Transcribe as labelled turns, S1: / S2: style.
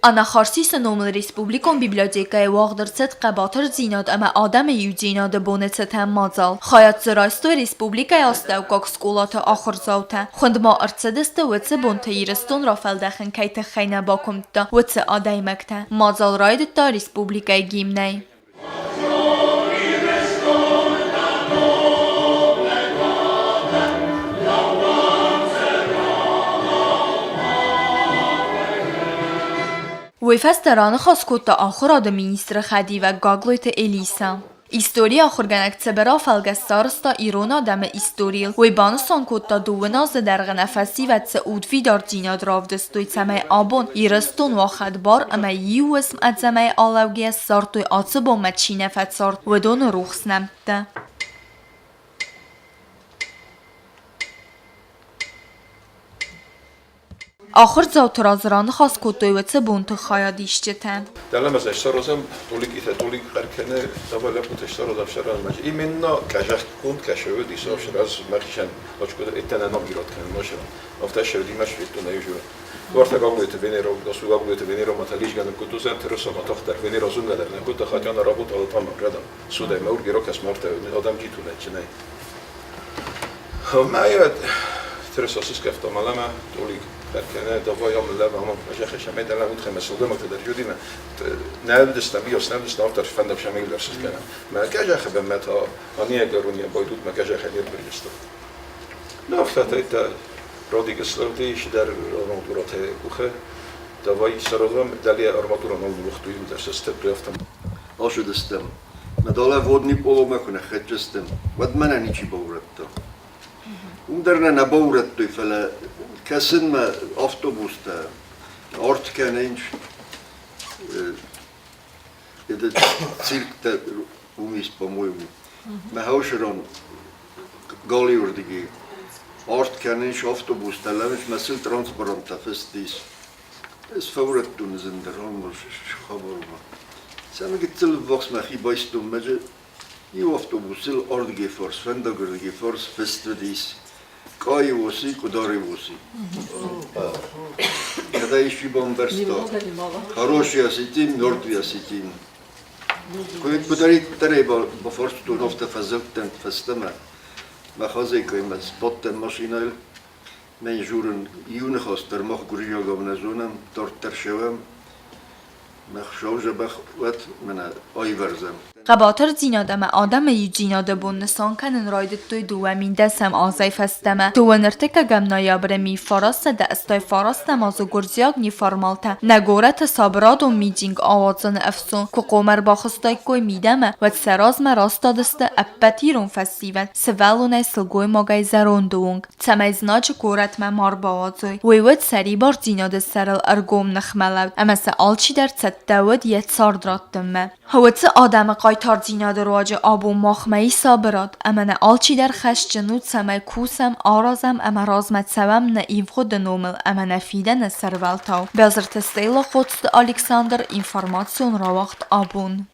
S1: Анахарсисы номыл республикон библиотекӕйы уагъд ӕрцыд хъӕбатырдзинад ӕмӕ адӕмы иудзинады боны цытӕн мадзал. Хайад дзы райстой республикӕйы астӕуккаг скъолаты ахуырдзаутӕ. Хуынд ма ӕрцыдысты, уыцы бонты Ирыстон рафӕлдӕхын кӕй тыххӕй нӕ бакуымдта, уыцы адӕймӕгтӕ. Мадзал райдыдта республикӕйы гимнӕй. Уый фӕстӕ раныхас кодта ахуырады министры хӕдивӕг Гаглойты Элиса. Историйы ахуыргӕнӕг Цыбыр афӕлгӕст сарӕзта ирон адӕмы историйыл. Уый банысан кодта, дыууын азы дӕргъы нӕ фӕсивӕд цы удвидардзинад равдыстой, цӕмӕй абон Ирыстон уа хӕдбар ӕмӕ иу уысм ӕдзӕмӕй алӕугӕйӕ ссардтой ацы бонмӕ чи нӕ фӕцард, уыдоны рухс нӕмттӕ. Ахуырдзауты раз раныхас кодтой уыцы бонты хайадисджытӕ.
S2: Дӕлӕмӕ саразӕм толикитӕ толик хъӕр кӕны, давай лӕппутӕ саразӕм саразӕм. Именно казахгонд кӕсӕвы дисов сразу мӕхицӕн очкодыр эттӕнӕ ногирод кӕнын машина. Автошевди машветтон аюжура. Варта Гаглойты Венера, досуг Гаглойты Венера маталижганы кутузен тырысама тохтар Венера зунгадar на кута хотя она работала там рядом. Сюда мы ургирок асмарта адам гитунечинай. Мӕйӕ тырысасыскӕфта малама толик perkene давай amelleve amam zsehese de le utcheme szolgálat de judime ne bios ne after fendem sem illerszkene. Mert kezseheben mert a a niegarunia bajdut meg kezsehe nirbrigista. Na, tehát Rodiges der armatura te Давай сарозам далее арматура на лухту и удашестеп
S3: Ашыдыстӕм. Мӕ далӕ водный поломӕ куы ныххӕццӕ стӕм, уӕд мӕ нӕ ничи баурӕдта. Уым дӕр нӕ нӕ баурӕдтой, фӕлӕ кӕсынмӕ автобустӕ арт кӕнынц, этот цирктӕ уым ис, по-моему. Мӕ хӕусырон галиуырдыги арт кӕнынц автобустӕ, лӕвынц мӕ сыл транспаранттӕ фыст ис. Ӕз фӕурӕдтон зындӕр хабармӕ. Цӕмӕ гыццыл ӕввахс мӕхи байстон мӕджы иу автобусыл ардыгӕй фарс, фӕндагырдыгӕй фарс фыст уыдис Къайы уоси, Къуыдары уоси. Когда исчи бамбӕрста, хороший осетин, мертвый осетин. Куыдӕриддӕрӕй бафарстон, афтӕ фӕзылдтӕн фӕстӕмӕ. Мӕ хозяйкӕимӕ сбадтӕн машинӕйыл. Мӕн журын иу ныхас дӕр мах гуырдзиагау нӕ зонӕм, дарддӕр цӕуӕм. Мах саузӕбӕх уӕд мӕнӕ айвӕрдзӕн.
S1: Хъӕбатырдзинад ӕмӕ адӕмы иудзинады бон нысан кӕнын райдыдтой 2010 азӕй фӕстӕмӕ. Дыууӕ ныртыккӕгӕм ноябры 1989 азы гуырдзиаг неформалтӕ нӕ горӕты сабырадон митинг ауадзыны ӕфсон куы хъом ӕрбахызтаиккой мидӕмӕ, уӕд сӕ размӕ растадысты ӕппӕт ирон фӕсивӕд, сывӕллонӕй сылгоймагӕй зӕронды онг. Цӕмӕй знаджы горӕтмӕ ма рбауадзой, уый уыд сӕрибардзинады сӕрыл ӕргом ныхмӕлӕуд ӕмӕ сӕ алчидӕр цӕттӕ уыд йӕ цард раттынмӕ. Уыцы адӕмы хъайтардзинады руаджы абон махмӕ ис сабырад, ӕмӕ нӕ алчидӕр хӕсджын у, цӕмӕй кусӕм, аразӕм ӕмӕ размӕ цӕуӕм нӕ ивгъуыды номыл ӕмӕ нӕ фидӕны сӕрвӕлтау. Бязырты Стелла Коцты Александр, информацион рауагъд Абон.